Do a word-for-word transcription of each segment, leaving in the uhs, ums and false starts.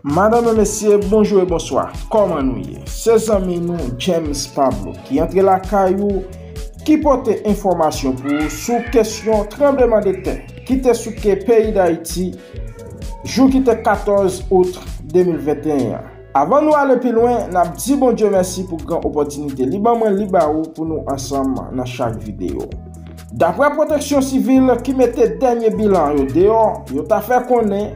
Madanm e mesye, bonjou e bonswa. Kòman nou ye? Se zanmi nou James Pablo ki antre lakay ou, ki pote enfòmasyon pou ou sou kesyon tranblemanntè ki te souke peyi Dayiti jou ki te katòz out de mil venteyen an. Avan nou ale pi lwen, n ap di Bondye mèsi pou gran opòtinite li ban mwen, li ba ou pou nou ansanm nan chak videyo. Daprè Pwoteksyon Sivil ki mete dènye bilan yo deyò, yo ta fè konnen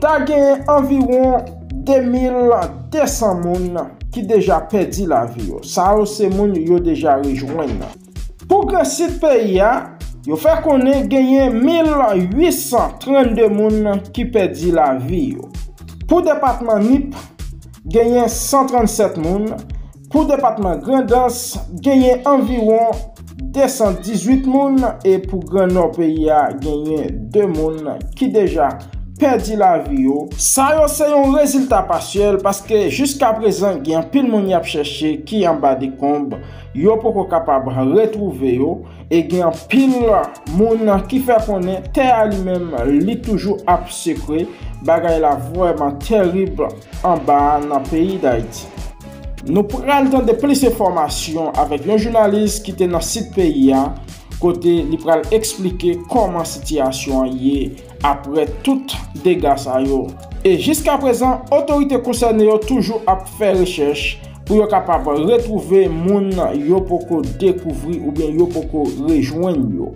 ta genyen anviwon de mil de san moun ki deja pèdi lavi yo. Sa yo se moun yo deja rejwenn. Pou Gran Sid peyi a, yo fè konnen genyen mil uit san trannde moun ki pèdi lavi yo. Pou depatman Nip, genyen san trannsèt moun. Pou depatman Grandans, genyen anviwon de san dizuit moun, e pou Gran Nò peyi a, genyen de moun ki deja pèdi lavi yo. Sa yo se yon rezilta pasyèl, paske jiskaprezan gen anpil moun y ap chèche ki anba dekonb, yo poko kapab retwouve yo, e gen anpil moun ki fè konnen tè a li menm li toujou ap sekwe. Bagay la vrèman terib anba a nan peyi Dayiti. Nou pral tande plis enfòmasyon avèk yon jounalis ki te nan sid peyi a, kote li pral eksplike kòman sitiyasyon an ye apre tout dega sa yo. E jiskaprezan, otorite konsène yo toujou ap fè rechèch pou yo kapab retwouve moun yo poko dekouvri oubyen yo poko rejwenn yo.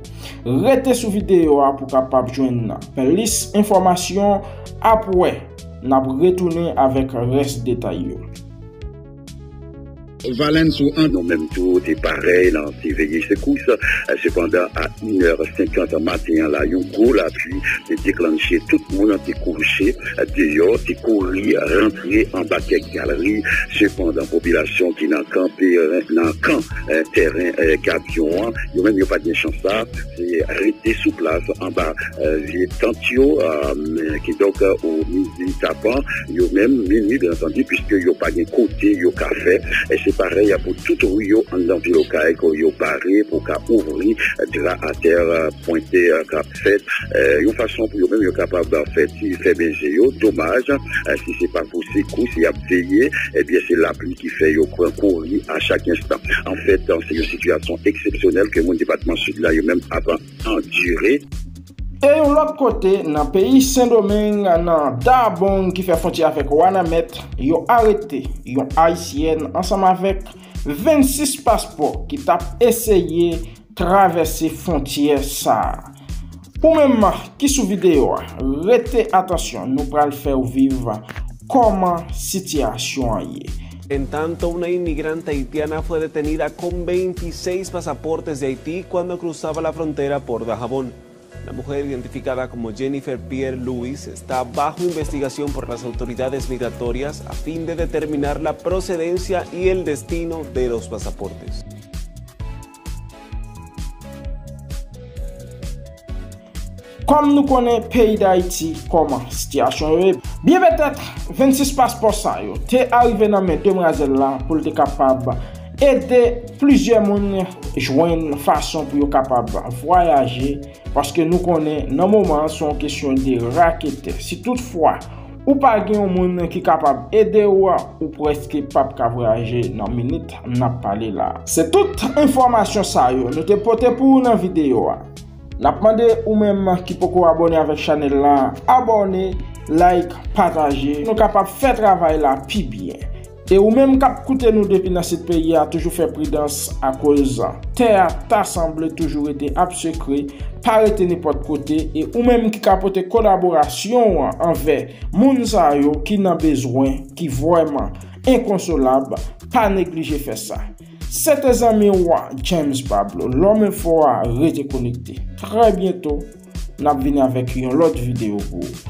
Rete sou videyo a pou kapab jwenn plis enfòmasyon. Apre, n ap retounen avèk rès detay yo. Valence ou an, nou menm tou te parèy nan ti veye sekous. Sepandan, a inè senkant maten an la, yon gwo lapli te deklanche. Tout moun te kouche deyò, te kouri rantre anba kèk galri. Sepandan, popilasyon ki nan kan tèren, nan kan, eh, tèren, eh, Gabyon an, yo menm yo pa t gen chans sa. Se rete sou plas anba, eh, vye tant yo, eh, kidonk, eh, o midi tapan, yo menm, minui, byen antandi, piske yo pa gen kote yo ka fè. E se parèy pou tout ri yo anndan vil Okay, ke yo bare pou ka ouvri dra atè, eh, pwente, eh, k ap fèt, eh, yon fason pou yo menm yo kapab fè ti, fèmen je yo. Domaj, eh, si se pa pou sekous y ap veye, ebyen, se lapli ki fè yo pran kouri a chak enstan. Anfèt, se yon sitiyasyon eksepsyonèl ke moun depatman Sid la yo menm ap andire. E yon lòt kote, nan peyi Sendomeng, nan Dabong ki fè fwontyè avèk Wanament, yo arete yon Ayisyèn ansanm avèk vennsis paspò ki t ap eseye travèse fwontyè sa a. Ou menm ki sou videyo a, rete atansyon, nou pral fè w viv kòman sitiyasyon an ye. En tanto, una inmigrante haitiana fue detenida con veintiséis pasaportes de Haití cuando cruzaba la frontera por Dajabón. La mujer, identificada como Jennifer Pierre Louis, está bajo investigación por las autoridades migratorias a fin de determinar la procedencia y el destino de los pasaportes. Kòm nou konnen peyi Dayiti kòman sitiyasyon yo ye, byen petèt vennsis paspò sa yo te arive nan men demwazèl la pou l te kapab ede plizyè moun jwenn fason pou yo kapab vwayaje, paske nou konnen nan moman an se yon kesyon de raketè. Si toutfwa ou pa gen yon moun ki kapab ede w, ou prèske p ap ka vwayaje nan minit n ap pale la. Se tout enfòmasyon sa yo nou te pote pou ou nan videyo a. N ap mande ou menm ki poko abòne avèk chanèl la, abòne, like, pataje, nou kapab fè travay la pi byen. E ou menm k ap koute nou depi nan sid peyi a, toujou fè pridans akoz tè a ta sanble toujou rete ap sekwe, pa rete nenpòt kote, e ou menm ki ka pote kolaborasyon w anvè moun sa yo ki nan bezwen, ki vrèman enkonsolab, pa neglije fè sa. Se te zanmi w James Pablo, lòm enfo a, rete konekte. Trè byento, n ap vini avèk yon lòt videyo pou ou.